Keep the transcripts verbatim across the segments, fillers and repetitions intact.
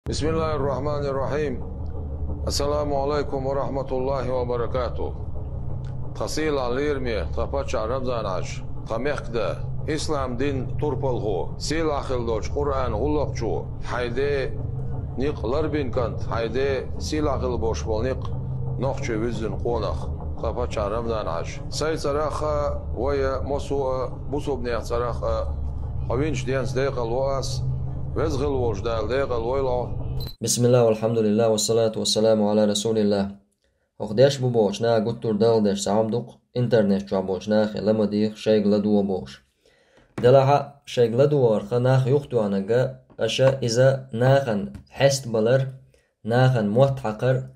بسم الله الرحمن الرحيم. السلام عليكم ورحمة الله وبركاته. Тхан сийлахь лераме, тхан паччахь Рамзан-Хьаьжа, тхан мехкда, ислам дин турпалхо, сийлахь хилла долчу Къуръан гӀуллакхчо, хьайн ден некъ ларбина кӀант, хьайн ден сийлахь хилла болуш болу некъ нохчо вуьззина къонах, тхан паччахь Рамзан-Хьаьжа. Сайн цӀарах а, вай а, массо а бусулбанех цӀарах а, хьо винчу денца декъал во ас, Веза хилла волчу Дала декъал войла хьо. Бисмиллах, валхьамдулиллах, вассалату вассаламу Ӏала расулиллах. ХӀокху деш бу бохучу наха гуттар а далла деш цхьа хӀума ду-кх, интернет чохь болчу нахе ла ма деха, шайга ладогӀа бохуш. Делахь а шайга ладогӀарх нах юхатоьхнарг, аша иза нахана хьестабалар, нахана мотт хьакхар,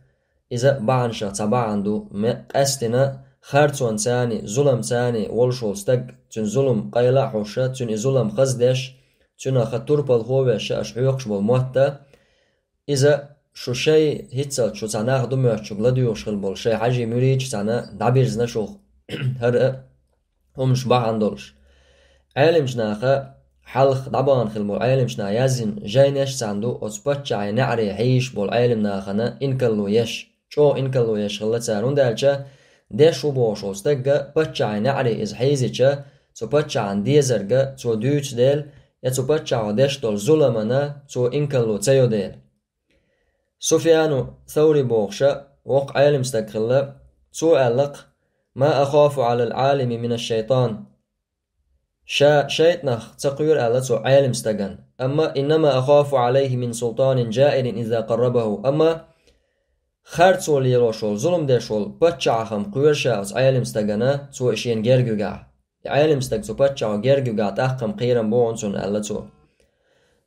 иза бахьанашах цхьа бахьана ду, ме-, къаьстина харцонца а, зуламца а волуш волу стаг, цуьнан зулам къайла а хьоьжуш, цуьнан и зулам хаза деш, цуьнах турпалхо а веш аша хьоькхуш болу мотт а, иза шу шайн хӀинццалц шу цхьа нах ду моьттучуьнга ладуьйгӀуш хилла болу шайн хьаьжий, муьридаш цхьаьна дӀабирзина шух хӀара хӀуманаш бахьана долуш. Ӏелимчу наха, хьалха дӀабахана хилла болу Ӏелимчу наха яздина жайнаш цхьаьна ду оцу паччахьан неӀаре хьийзаш болу Ӏелим нахана инкарло еш, чӀогӀа инкарло еш хилла цара, хӀунда аьлча деш ву бохуш волу стагга паччахьан неӀаре иза хьийзича, цу паччахьан дезарга цо дуьйцу дела, я цу паччахьо деш долу зуламана цо инкарло ца йо дела. Суфьяну Саури бохуша воккха Ӏелим стаг хилла, цо аьлла-кх: «Ма ахафу Ӏалал Ӏалими мина шайтан». Ша шайтанах ца кхоьру аьлла цо Ӏелим стаган. Амма «иннама ахафу Ӏалайхи мин султанин жаирин иза къаррабаху». Амма харцо лелош волу, зулам деш волу паччахьах-м кхоьру ша оцу Ӏелим стагана, цо и шена герга вигахь. И Ӏелим стаг цу паччахьо герга вигахь, тӀаккха-м кхерам бу хьуна цунна, аьлла цо.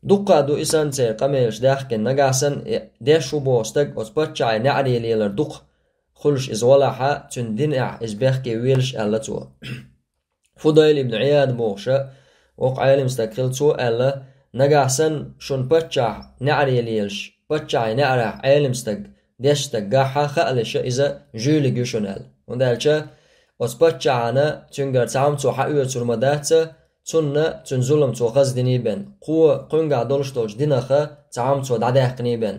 Дуккха а ду и санна церан къамелаш даьхкина, нагахь санна и деш ву боху стаг оцу паччахьан неӀаре лелар дукха хуьлуш иза валахьа, цуьнан динехь иза бехке велаш, аьлла цо. Фудайл ибн Ӏияд бохуша воккха Ӏелим стаг хилла, цо аьлла: «Нагахь санна шуна паччахь неӀаре лелаш, паччахьан неӀарехь Ӏелим стаг, деш стаг гахь а хаалаша, иза жуьйлиг ю шуна», аьлла. ХӀунда аьлча оцу паччахьана цуьнгара цхьа хӀума цо хьаоьцур ма дац, цунна цуьнан зулам цо хаза диний бен, кхо кхуьнгахь долуш долчу динаха цхьа хӀума цо дӀадаьккхиний бен.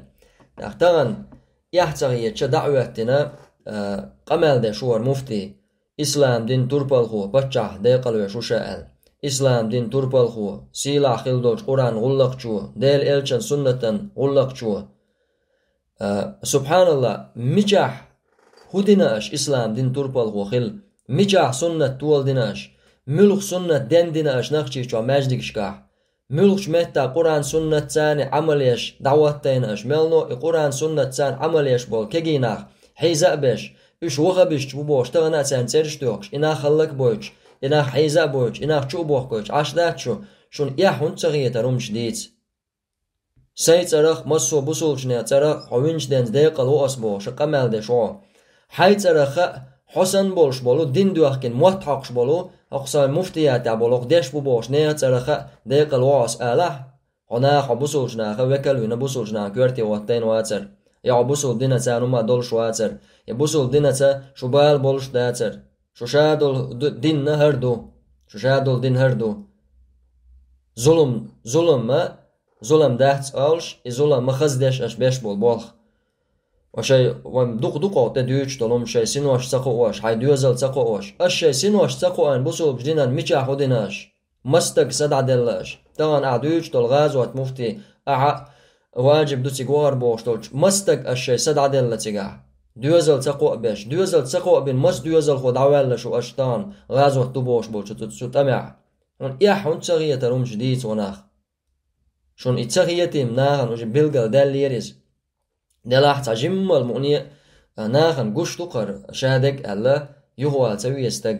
ТӀаккха тахана эхь ца хетача дӀа а хӀоьттина, а, къамел деш вара муфтий. Ислам дин турпалхо, паччахь декъалвеш ву ша аьлла. Ислам дин турпалхо, сийлахь хилла долчу Къуръан гӀуллакхчо, Делан элчан суннатан гӀуллакхчо. А, субхьаналлах, мичахь хӀун дина аша ислам дин турпалхо хилла? Мичахь суннат тола дина аша? Муьлха суннат ден дина аша Нохчийчохь маьждигашкахь? Муьлхачу меттехь Къуръан-суннатца а Ӏамал еш дӀахӀоттийна аша, мелно и Къуръан-суннатца а Ӏамал еш болу кегий нах хьийза а беш, уьш ваххабисташ бу бохуш тахана а царна цӀераш а тоьхуш, и нах хӀаллакбойтуш, и нах хьийза а бойтуш, и нах чу а бохкуьйтуш Ӏаш дац шу, шуна эхь хӀунда ца хетара хӀуманаш дийца? Сайн цӀарах, массо а бусулбанех цӀарах хьо винчу денца декъала во ас бохуш къамел деш ву хьо. Хьайн цӀарах а, хьо санна болуш болу, дин доьхкина мотт хьокхуш болу, хӀокху сайн муфтиятехь болу, хӀокху деш бу бохуш нехан цӀарах а декъала во ас алахь, хьо наха, хьо бусулбанех векал вина, бусулбанех коьрте хӀоттийна вацара, я хьо бусулба динаца хӀума долуш вацара, я бусулба динаца шу бала болуш дацара. Шу ша долу д-, динна хӀара ду. Шу ша долу дин хӀара ду. Зулам, зулам ма, зулам дац олуш, и зулам ма хаза деш аша беш болу болх. Ва шай, вайн дукха-дукха тӀе дуьйцуш долу хӀума, шай синош ца кхоош, хьайн доьзал ца кхоош. Аша шай синош ца кхоийна бусулбачу динан мичахь хӀун дина аша? Маса стаг са дӀаделла аша? Тахана ахьа дуьйцуш долу гӀазот муфтий, ахьа важиб ду цига вахар бохуш долчу, маса стаг аша шай са дӀаделла цигахь? Доьзал ца кхоа беш, доьзал ца кхоа бина, маса доьзалхо дӀаваьлла шу аша тахана гӀазот ду бохуш болчу цу, цу тӀамехь? Хьуна эхь хӀунда ца хетара хӀуманаш дийца, ва нах? Шуна и ца хетийна нахана уже билггал даьллера иза. Делахь цхьа жиммал мукъане а нахана гуш ду кхара ша дерг аьлла, юхавала ца веза стаг.